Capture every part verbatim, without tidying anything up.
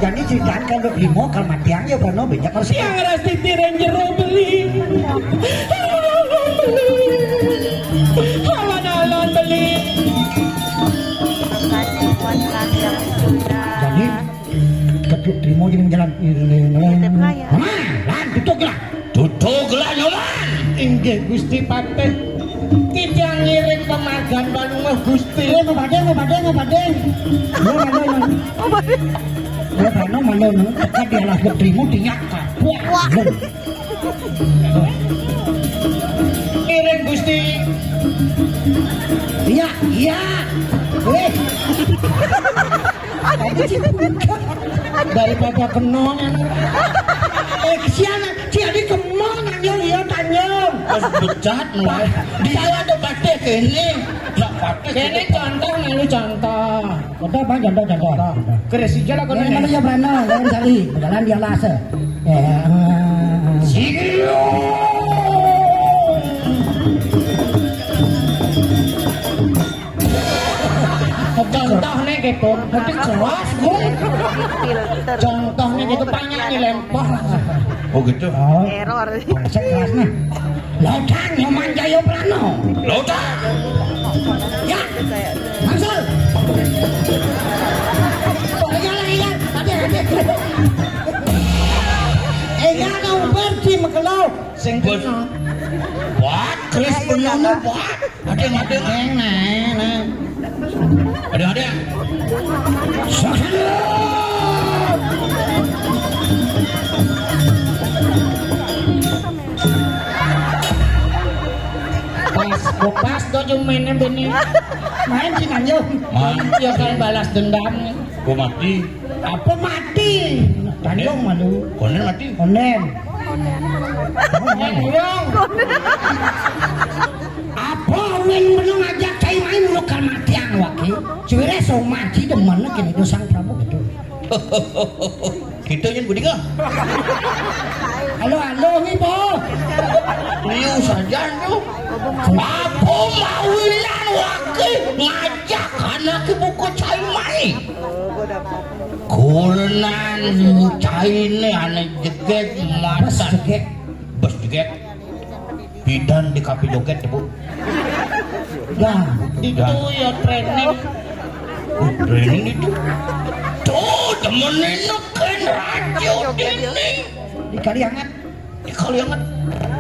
Jani critane karo Bima kal Matiang ya Brana, banyak harus. Yang rasti tiring jero beli. Alon-alon beli. Jani keduk trimo jeneng jalan. Titip kaya. Mana? Lan tutuk lah. Tutuk lah, Nyoman. Inggih, Gusti Patih. Titiang ngiring pamargan panunggal Gusti. Eh, ngobade, ngobade, ngobade. Yo, yo, yo. Yo, Brana malu, no. Teka di alas trimo, dinyak kabeh. Wah. Ngiring, Gusti. Iya, iya. Weh. Daripada kena. Eh, kesian, jadi kemon nang yo, iya, tanyong. Wis bejat, mulai. Dia ada patih kene. Nak patih kene kene. Contoh, melu contoh. Contoh, Bang, contoh, contoh. Contoh. Keris hijau lah, kono. Mana ya, Brana? Lain kali. Jalan di alas. Eh. Sini. Contohnya gitu, nanti keras, Gung. Contohnya gitu, panjang dilempar. Oh, gitu. Oh, error. Keras nih. Lodang, Nyoman Jaya Prano. Lodang. Ya. Langsung. Iya, iya. Ada, ada. Eh, ya, ada uber di Mekelo. Sing bos. Buat Chris Penono, buat. Ada, ada. Neng, neng, neng. Ada, ada. Pas, pas tuh cuma ini bini. Main sih, Kanjo. Main. Ya, kan balas dendam. Gua mati. Apa mati? Tandung malu. Konen mati. Konen. Konen. Apa wing menung ngajak cai main lu kan mati ang waki. Suwire so mati demen kene itu sang Prabu gitu. Kita yang budi nggak? Halo, halo, nih, Po. Liu saja tuh. Apa mau wilan waki ngajak anak ibu ku cai main? Kulenan caine ane jeget. Bes matan. Jeget. Bes jeget. Bidan di kafe joget, Bu. Dah. Itu ya training. Oh, training itu. Tuh, temenin kan radio ini. Di Kaliangat. Di Kaliangat.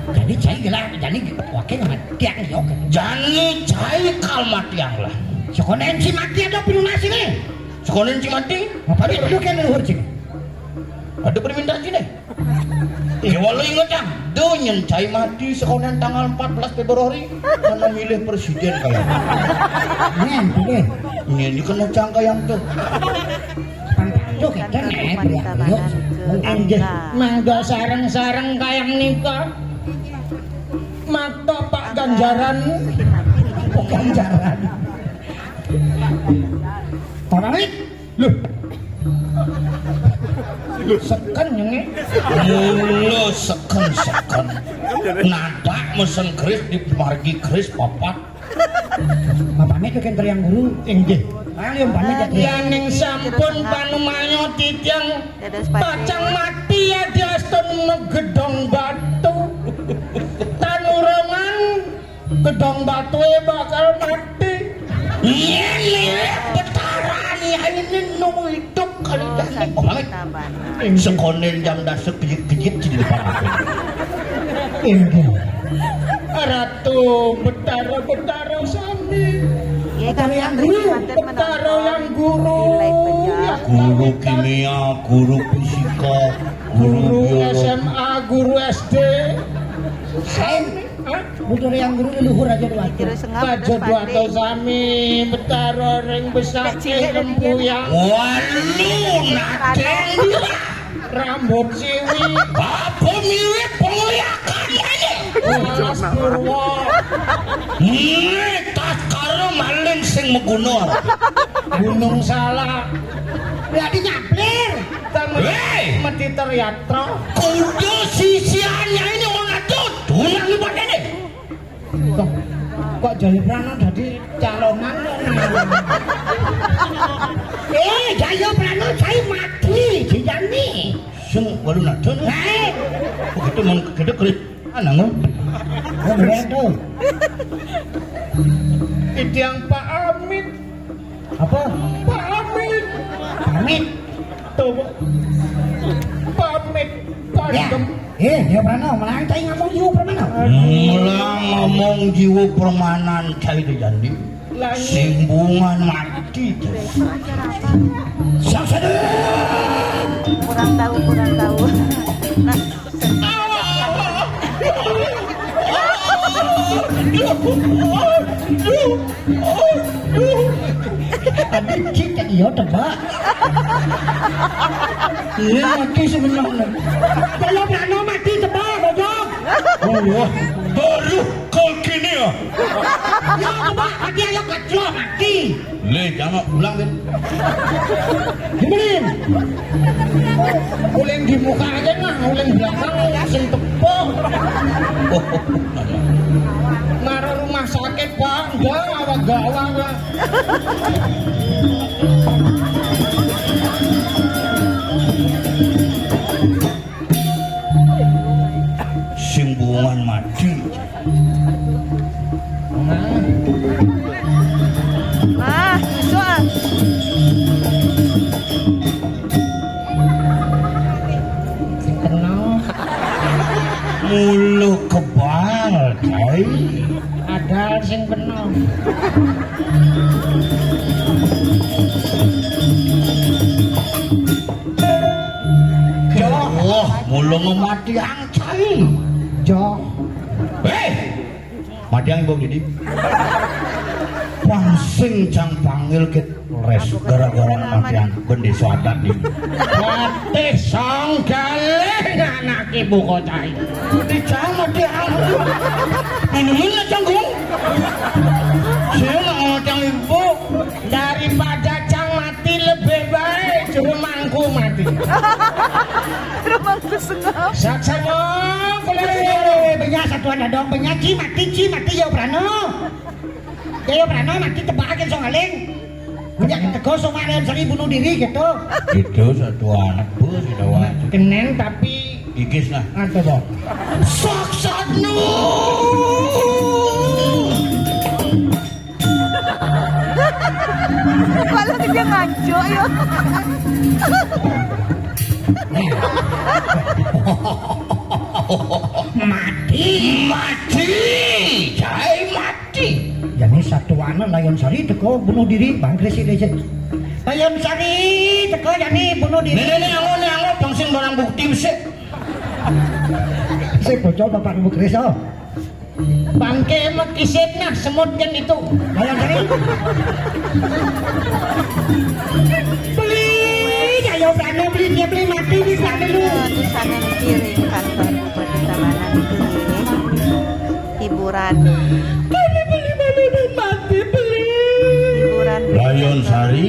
Jadi cai gelar, jadi wakil sama tiang yo. Jani cai kal matiang lah. Sekonen si mati ada pilunas ini. Sekonen si mati. Apa itu kan leluhur sini? Ada permintaan sini. Ya walau inget yang do nyen cai mati sekonen tanggal empat belas Februari karena milih presiden kayak. Nyen tuh deh. Ini ini kena cangka yang tuh. Pang tuh kita nih beliau. Enggak, mangga sareng-sareng kayang nika. Mata Pak Ganjaran. Pak Ganjaran. Orang ini. Loh. Loh, seken, Nyeng, eh? Mula seken-seken. Nadak mesen keris di margi keris papat. Bapak itu kan yang guru. Inggih. Ayo, pamit ya, Dek. Yaning sampun panumaya titiang pacang mati ya diastun megedong batu. Tanurongan gedong batue bakal mati. Yen liwat Betara Yaine nunggu hidup kali. Oh, dadi pamit. Sekonen jam dasar kejit-kejit di depan aku. Inggih. Ratu Betara, Betara sami. Betara yang guru. Betara yang guru. Guru kimia, guru fisika, guru biologi. S M A, guru S D. Sami. Hah? Butuh yang guru leluhur aja dua. Aja dua atau sami Betara ring besar rempuyang. Walu nadeng. Rambut siwi. Apa mirip pengliakan ini? Mas Purwa. Ini tas karo maling sing megunur. Gunung salah. Berarti nyaplir. Hei! Mati teriatra. Kudu sisiannya ini orang tuh. Tunang ibadah ini. Kok, kok Jaya Prano dadi calonan? Eh, Jaya Prano cai mati. Gedhe kris. Ana ngono. Oh, bener tuh. Titiang Pak Amit. Apa? Pak Amit. Pamit. Tuh, Bu. Pamit. Ya. Padem. Eh, ya Prano, melang cai ngomong jiwa permana. Melang ngomong jiwa permanan cai itu jandi. Langit. Simbungan mati. Sang sadar. Kurang tahu, kurang tahu. Nah, Aduh, cik, cek iyo tebak. Iya, mati sebenarnya. Kalau Prano mati tebak, bojong. Oh, baru kau kini ya. Ya, tebak, mati ayo kacau, mati. Le, jangan ulang, Ben. Gimana? Uling di muka aja nah, uling belakang sing tepuk. Mara rumah sakit, Pak, enggak, awak gawang, Pak. Sing buungan mati. Nah, tusuk ah. Sing kena. Mulu kebal, coy. Ada sing kena. Joh, mulu ngemati angcai. Joh. Hei, madiang ibu gini. Pangsing cang panggil ke res gara-gara matian bendesa adat di. Patih sanggalih anak ibu kocai. Di cang mati aku. Minumin lah canggung. Saya nak ngomong cang ibu. Daripada cang mati lebih baik cuma mangku mati. Rumangku sengap. Saksama, kulai. Banyak satuan dadong, banyak ci mati, ci mati ya Prano. Ya, ya Prano mati tebakin songaling. Banyak teko sama Rayon Sari bunuh diri gitu. Itu satuan, bu, sudah wajib. Kenen tapi Igis nah. Ada, Bang. Saksanu. Malah dia ngaco ya. Mati. Mati. Cai mati. Jani satuana Rayon Sari teko bunuh diri, bangkris sih, sih. Rayon Sari teko jani bunuh diri. Nih, nih, nih, anggo, nih, anggo, pangsing barang bukti sih. Sik bocor bapak bukris, oh. Bangke mah kisit nah semut kan itu. Bayang kali. Beli ayo Prano beli dia beli mati di sana lu. Di sana nih kiring kantor Bupati Tabanan itu nih. Hiburan. Kami beli malu dan mati beli. Hiburan. Rayon Sari.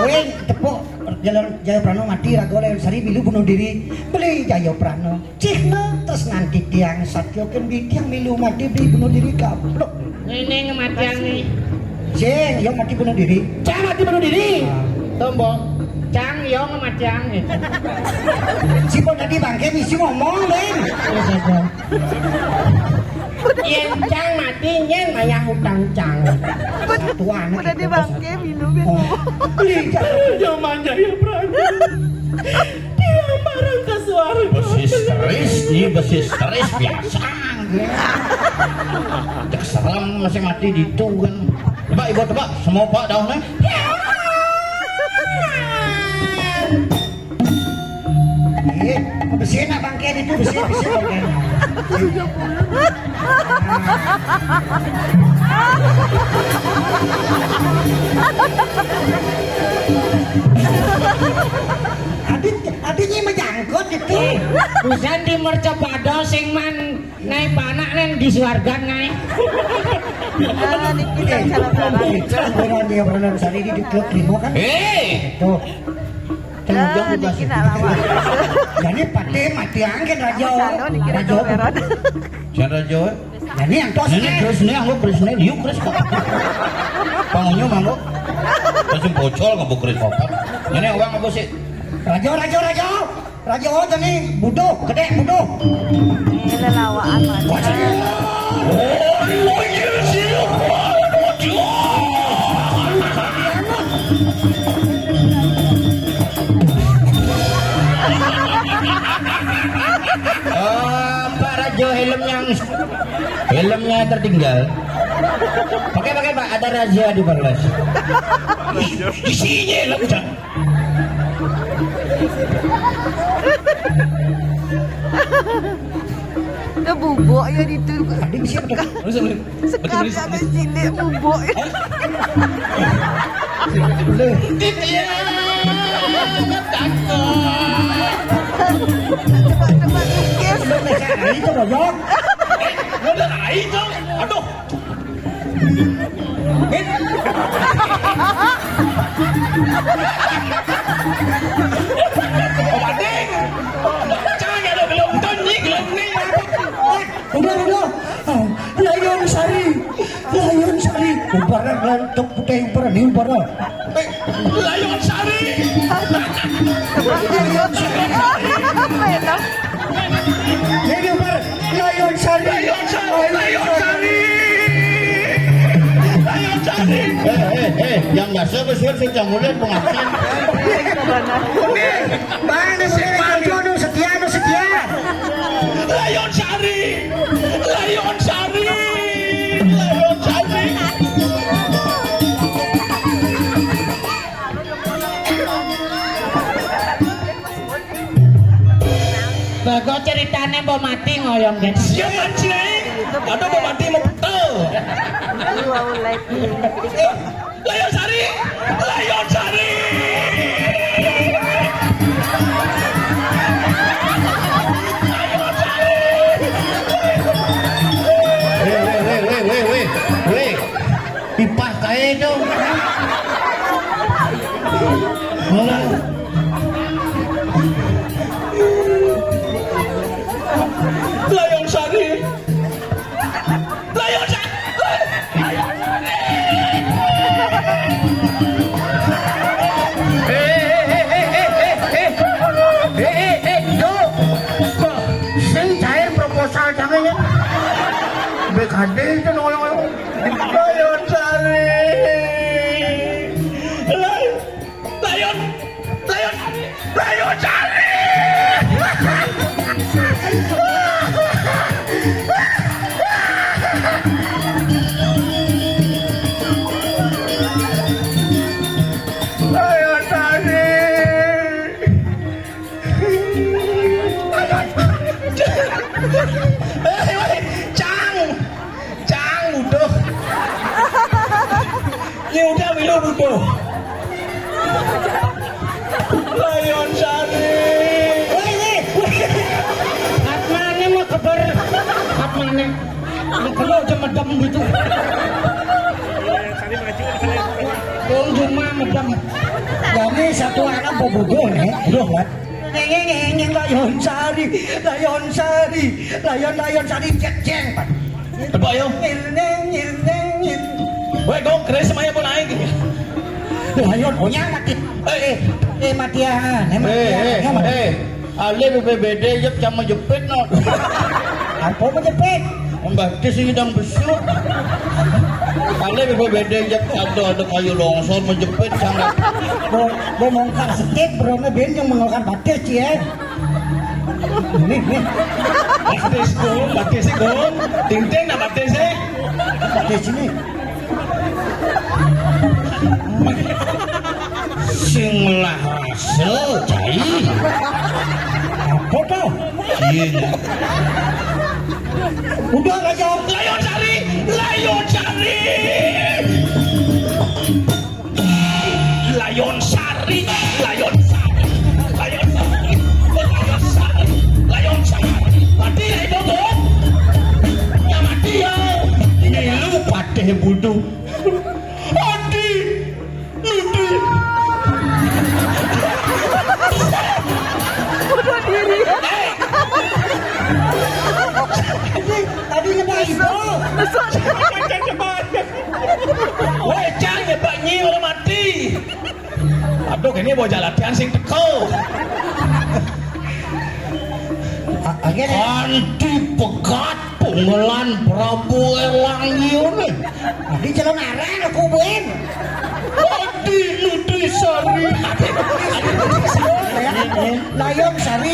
Weh, tepuk. Jalan Jaya Prano mati raga Rayon Sari milu bunuh diri. Beli Jaya Prano. Cihna tresnan titiang satya ken titiang milu mati beli bunuh diri gablok. Ngene ngematian nih. Sing, yo mati bunuh diri. Cang mati bunuh diri. Tombo. Cang yo ngematian nih. Si pun tadi bangke misi ngomong, Ben. Yen cang mati nyen mayah utang cang. Satu anak udah itu. Dia bangke minum ya. Oh. Beli cang. Zaman Jaya Prano. Dia marang ke suara. Besis teris, iya besis teris biasa. Cek serem masih mati di itu kan. Coba ibu tebak, semua pak daunnya. Iya, besi nak bangke itu besi, besi bangke. Adit, aditnya menjangkut itu. Busan di mercapada sing man Nai panak nen di suargan nai. Ah, niki kan cara-cara. Orang dia pernah sari di klub lima kan? Eh. Tuh. Ah, niki nak lawak. Jadi patih mati angin raja. Raja. Jangan raja. Jadi yang tos ini terus ini aku terus ini yuk terus kok. Pangunyo manggo. Terus bocor nggak bu terus kok. Ini uang apa sih? Raja, raja, raja. Aja aja nih, buduh, gedé, buduh. Ini lelawaan, Mas. Eh, Pak Rajo, helmnya, helmnya tertinggal. Pakai, pakai, Pak, ada razia di Barlas. Isinya helm, Cak. Udah bubuk ya di itu. Tadi bisa betul. Sekali ada cilik bubuk ya. Iya, takut. Cepat-cepat lukis. Itu loh, Jon. Udah, ayo, Jon. Aduh. Udah, udah. Layon Sari. Layon Sari. Ubaran ngantuk putih ubaran ini ubaran. Eh, Layon Sari. Layon Sari. Ini ubar. Layon Sari. Layon Sari. Layon Sari. Layon Sari. Eh, eh, eh, yang nggak sesuai sih, yang mulai pengajian. Bang, setia, setia. Layon Sari. Layon Sari. Layon Sari. Bagus ceritane mbok mati ngoyong, Gen. Siap, Anjay. Aduh, mbok mati mau betul. Layon Sari. Layon Sari. Layon Sari. Weh, weh, weh, weh, weh, weh. Weh. Pipah kae itu. Layon Sari. Layon Sari. Eh, eh, eh, eh, eh, eh, eh. Eh, eh, eh, itu. Kok sing cair proposal jangan ya? B K D itu nolong. Layon Sari. Lay-, Layon, Layon, Layon Sari. Layon Sari. Woi, woi, Cang. Cang, butuh. Ini udah milu butuh. Layon Sari. Woi, woi, woi. Atmane mau keber. Atmane. Kalau aja medem gitu. Wong cuma medem. Kami satu anak bobogo nih. Udah, Pak. Ngeng, ngeng, ngeng, Layon Sari, Layon Sari, Layon, Layon Sari, jeng, jeng. Tebak, yo. Ngil, ngeng, ngil, ngeng, ngil. Weh, kok keren semuanya pun naik. Layon, oh, nyang mati. Eh. Eh, eh, mati ya. Eh, mati ya. Eh, nyang mati. Eh. Ale B P B D jep sama jepit, no. Apa mau jepit? Membatis ini dang besuk. Ale B P B D jep ada, ada kayu longsor menjepit sangat. Mau, mau mongkar setik, bro, ben yang mengokar batis, ya. Ini, ini. Batis, Gung, batis, Gung. Ting-ting, nah, batis, eh. Batis ini. Sing lah rasa, Cai. Apa tuh? Iya. Udah, nggak jawab. Layon Sari, Layon Sari. Layon Sari, Layon Sari, Layon Sari, Layon Sari, Layon Sari. Mati ya, Ibu, Bu? Ya, mati ya. Ini lu patih buduh. Adi, Ludi. Bunuh diri. Tadi, tadi nyebai itu. Woi, Cang, nyebai nyi, orang mati. Aduh, ini bocah latihan sing teko. Kanthi pegat pungelan Prabu Elang Yune. Di jalan arah aku, Ben. Adi Nutrisari. Layang Sari.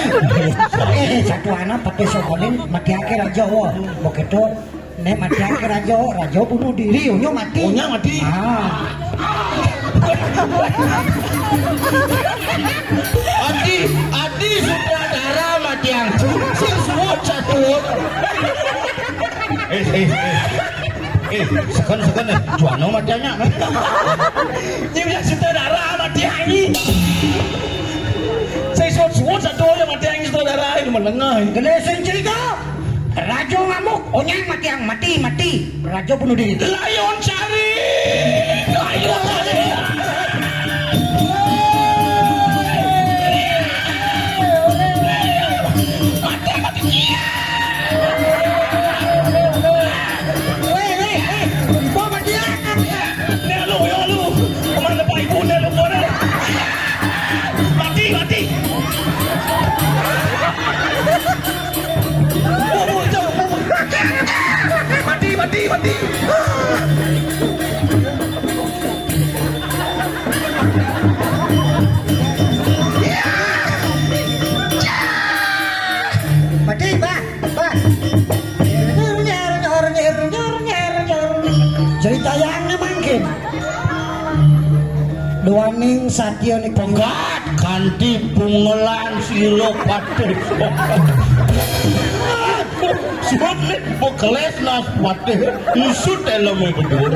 Eh, satuana Patih Sokoning matiake raja, wah. Begitu, nek matiake raja, raja bunuh diri, unyu mati. Unyu mati. Ah. Adi, Adi sutradara matiang. Sing suwut satuwut. Eh, eh, eh. Eh, seken, seken, eh. Juana matiangnya. Ini bisa sutradara matiang ini. Sing suwut-suwut satuwut ya matiang sutradara ini menengah. Kena sing cerita. Raja ngamuk, onyang matiang, mati, mati. Raja bunuh diri. Layon cari. Layon cari. Mati, mati. Weh, weh, weh. Ibu mati, ah. Nek lu, ya lu. Kemana Pak Ibu, nek lu, boleh. Mati, mati. Mati, mati, mati. Mati, Pak, Pak. Cerita yang mangkin. Duaning satya ning pegat kanthi pungelan sira Patih. Suwun ning bekeles nas Patih, ngusut eleme bedur.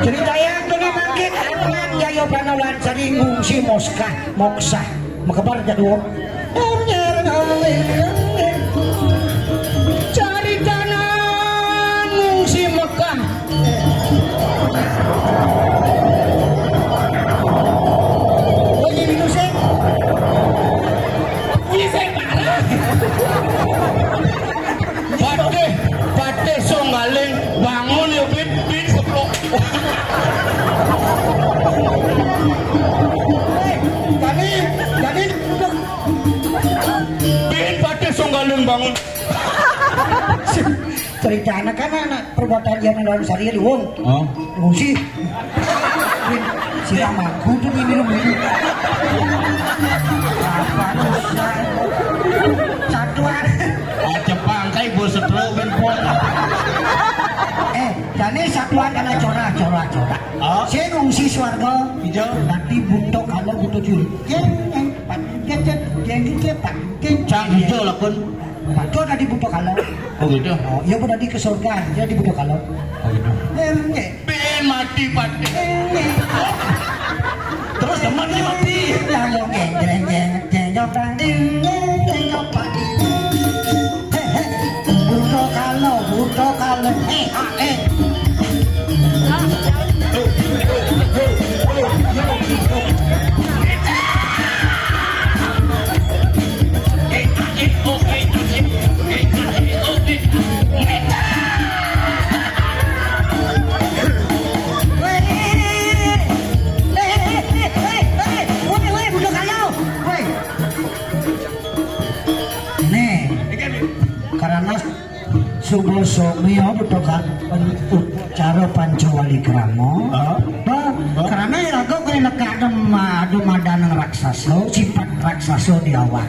Cerita yang dene mangkin, Arman Jaya Pranolan sari ngungsi Moskah, Moksah, mekebar jadwal. Caritana ngungsi Mekah. Bunyi minusnya. Bunyi saya parah. Patih, Patih Songgaling, bangun ya, Bin, Bin, keplok. Jadi, jadi, Bin, Patih Songgaling, bangun. Cerita anak-anak, anak perbuatan zaman dalam sehari luwung. Oh. Ngungsi. Bin, siram aku tuh ini, ini. Apa tuh? Satuan. Ah, Jepang, kayak bos setruk, Ben, Pol. Eh, jane satuan kana cora, cora, cora. Ah. Sing ngungsi swarga. Ijo. Dadi buta kala buta cilik. Jeng, jeng, pat, jeng, jeng, jeng, jeng, pat, jeng. Cang ijo lakon. Padha dadi buta kala. Oh, gitu. Oh, iya, apa dadi ke surga, dia di buta kala. Oh, gitu. Jeng, jeng. Ben mati, Pak. Jeng, jeng. Terus teman mati. Jeng, jeng, jeng, jeng, jeng, jeng, jeng, jeng, jeng, jeng, jeng. Buta kala, buta kala. Eh, ah, eh. Woi, woi, buta kala. Woi. Nih, karena suba somya buta kala, cara panca wali krama. Hah? Bah, hah? Karena iraga kaya nekak ada ma-, ada madanang raksasa, sifat raksasa di awal.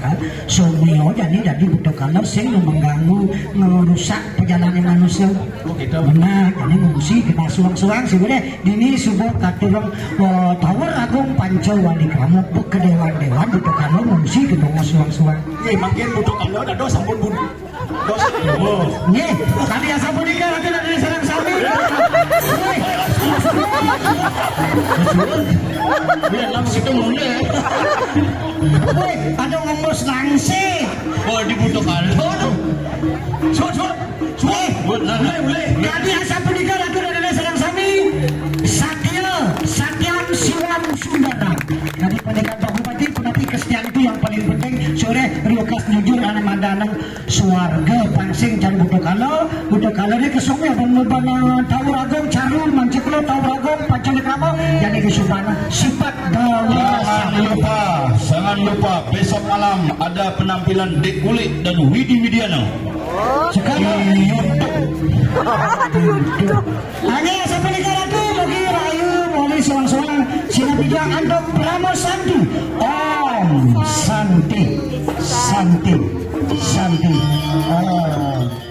Somya jani dadi buta kala sing mengganggu, ngerusak perjalanan manusia. Oh, gitu. Benar, jani ngungsi kena suang-suang sih boleh. Dini suba katurung, eh, Tower Agung Panca Wali Krama, kedewan-dewan buta kala ngungsi kena suang-suang. Nggih, mangkin buta kala dados sampun pun. Dos. Oh. Nggih, kadi asapunika Ratu dan Dane sareng sami. Woi. Nggih, langsung itu mulai. Woi, ada ngembus nangsi. Oh, di buta kala tuh. Suwun, suwun. Suwun. Mulai, mulai. Kadi asapunika Ratu dan Dane sareng sami. Satya, Satyam Siwam Sundara. Jadi pendekat Pak Bupati, punapi kesetiaan itu yang paling penting. Sore, riwuh kas jujur, anak mandanang swarga pangsing cara buta kala. Buta kala ini kesungnya pembebanan Tower Agung, Caru, Manceklo, Tower Agung, Panca Wali Krama. Jadi kesumana sifat dawa. Jangan lupa, sangat Jangan lupa besok malam ada penampilan Dek Kulik dan Widi Widiana. Sekarang di YouTube. Di YouTube. Hanya sampai di karatu bagi rayu, bagi seorang-seorang sila tiga antuk Brahma Santi. Om Santi, Santi, Santi. Oh.